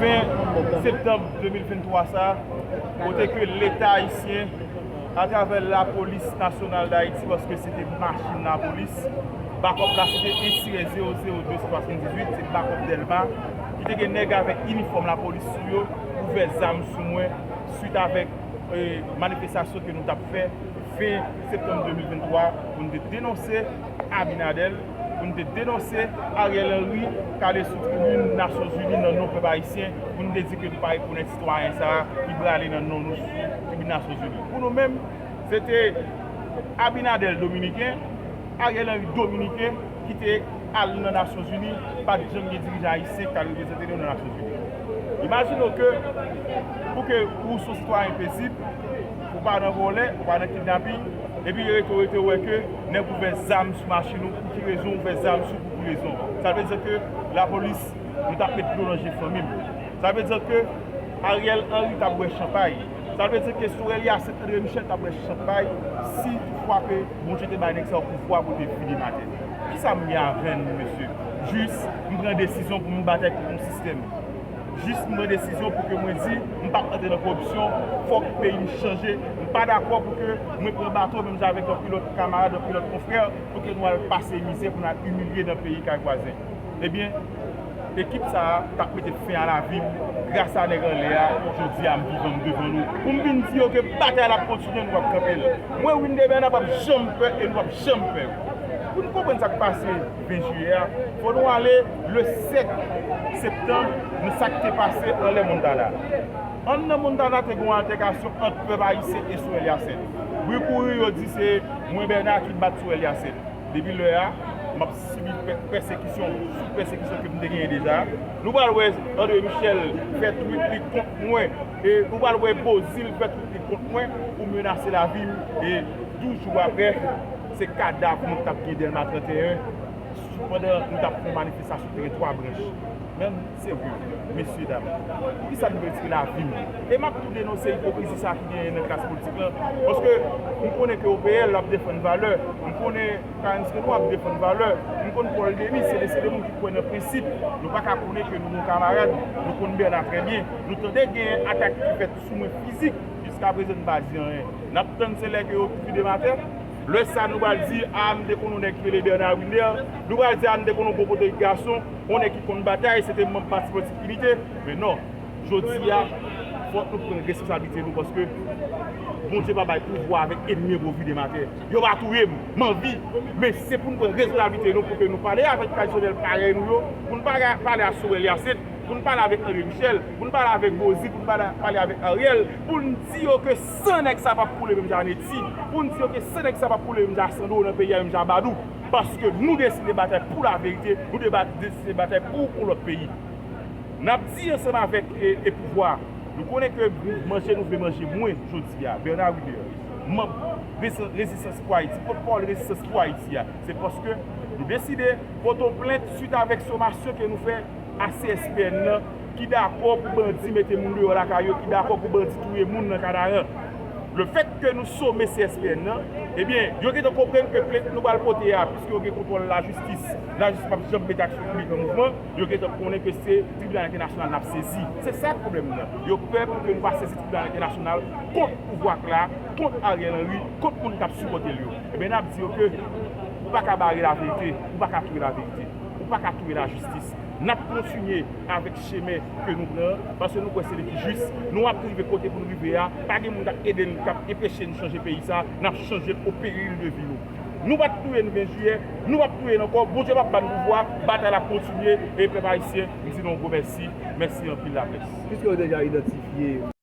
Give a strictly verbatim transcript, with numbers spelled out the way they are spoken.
Ven septanm de mil venntwa sa, kote ke Leta ayisyen, atravè Lapolis Nasyonal d Ayiti, paske se te machin lapolis, bakòp la se te en sirè zewo zewo de swasanndizwit, se bakòp Dèlma, ki te gen nèg avèk inifòm lapolis sou yo, ouvè zam sou mwen, swit avèk, e, manifestasyon ke nou t ap fè ven septanm de mil venntwa, pou n te denonse Abinader, pou n te denonse Ariel Henry k ale sou tribin Nasyonzini nan non pèp ayisyen, pou n te di ke nou pa rekonèt sitwayen sa a ki prale nan non nou sou tribin Nasyonzini. Pou nou menm, se te Abinader dominiken, Ariel Henry dominiken ki te al nan Nasyonzini, pa t janm gen dirijan ayisyen ki t al reprezante nou nan Nasyonzini. Imajine w ke pou ke ou se yon sitwayen pezib, ou pa nan vòlè, ou pa nan kidnaping, epi rete w rete w wè ke nèg ouvè zam sou machin ou, pou ki rezon ouvè zam sou, pou ki rezon. Sa vle di ke lapolis, nou t ap met dlo nan je fanmi m. Sa vle di ke Ariel Henry t ap bwè chanpay. Sa vle di ke Sorel Yacinthe, André Michel t ap bwè chanpay si toutfwa ke Bondye te bay nèg sa yo pouvwa pou te vide matè. Kisa m gen avè n, mesye? Jis, m pran desizyon pou m batay kont yon sistèm. Jis m pran desizyon pou ke mwen di, m p ap antre nan koripsyon, fòk peyi m chanje. M pa dakò pou ke mwen pran bato, menm jan avèk anpil lòt kamarad, anpil lòt konfrè, pou ke nou al pase mizè, pou n al imilye nan peyi kay vwazen. Ebyen, ekip sa a t ap mete fen a lavi m, gras a nèg anlè a, jodi a m vivan, m devan nou. Pou m vin di yo ke batay la ap kontinye, nou p ap kanpe l. Mwen, Wilner Bernard, p ap janm pè e nou p ap janm pè. Pou n konprann sa k pase ven jiyè a, fò nou ale le sèt septanm, nan sa k te pase anlè Montana. Anndan Montana te gen yon altèkasyon ant pèp ayisyen e Sorel Yacinthe. Bri kouri yo di se mwen Bernard ki bat Sorel Yacinthe. Depi lè a, m ap sibi pè-, pèsekisyon sou pèsekisyon ke m te genyen deja. Nou pral wè André Michel fè twit li kont mwen, e nou pral wè Beauzile fè twit li kont mwen pou menase lavi m, e douz jou apre, se kadav nou t ap gen Dèlma trannteyen, pandan nou t ap fè yon manifestasyon te gen twa branch. Men, serye, mesye dam, poukisa nou vle retire lavi m? E m ap tou denonse ipokrizi sa ki genyen nan klas politik lan, paske m konnen ke O P L ap defann valè, m konnen Clarens Renois ap defann valè, m konn Paul Denis, se de, se de moun ki kwè nan prensip. Nou pa ka konnen ke nou gon kamarad, nou konn Bernard trè byen, nou tande gen atak ki fèt sou mwen fizik, jiskaprezan nou pa di anyen. N ap tann se lè ke yo vide m atè. Lè sa nou pral di, a, m te konn yon nèg ki rele Bernard Wilner, nou pral di, a, m te konn yon gwo potorik gason, yon nèg ki konn batay, se te manm pati politik Inite. Men non, jodi a, fòk nou pran responsablite nou, paske Bondye pa bay pouvwa avèk ènmi pou vide m atè. Yo pa touye m, m an vi, men se pou nou pran responsablite nou, pou ke nou pale avèk tradisyonèl parèy nou yo, pou nou pa pale a Sorel Yacinthe, pou n pale avèk André Michel, pou n pale avèk Beauzile, pou n pale, pale avèk Ariel, pou n di yo ke san nèg sa p ap koule menm jan Neti, pou n di yo ke san nèg sa p ap koule menm jan Sandro nan peyi a, menm jan Badou, paske nou deside batay pou laverite, nou deba-, deside batay pou, pou lòt peyi. N ap di ansanm avèk, e, e pouvwa, nou konnen ke manje nou vle manje mwen jodi a, Bernard Wilner, manm Rezistans pou Ayiti, pòtpawòl Rezistans pou Ayiti a, se paske nou deside pote yon plent swit avèk somasyon ke nou fè a C S P N nan, ki dakò pou bandi mete moun deyò lakay yo, ki dakò pou bandi touye moun nan Kanaran. Lefètke nou some C S P N nan, ebyen, yo gentan konprann ke plent nou pral pote a, piske yo gen kontwòl lajistis, lajistis p ap janm mete aksyon piblik an mouvman, yo gentan konnen ke se tribinal entènasyonal n ap sezi. Se sa k pwoblèm nan. Yo pè pou ke nou pa sezi tribinal entènasyonal kont pouvwa k la, kont Ariel Henry, kont moun k ap sipòte l yo. Ebyen, n ap di yo ke ou pa ka bare laverite, ou pa ka touye laverite, ou pa ka touye lajistis. N ap kontinye avèk chemen ke nou pran an, paske nou kwè se li ki jis. Nou ap rive kote pou n rive a. Pa gen moun k ap ede n, k ap enpeche n chanje peyi sa a. N ap chanje l o peril de vi nou. Nou pa t touye n ven jiyè, nou p ap touye n ankò. Bondye p ap ba n pouvwa. Batay la ap kontinye. E pèp ayisyen, m di nou yon gwo mèsi. Mèsi anpil, laprès. Piske yo deja idantifye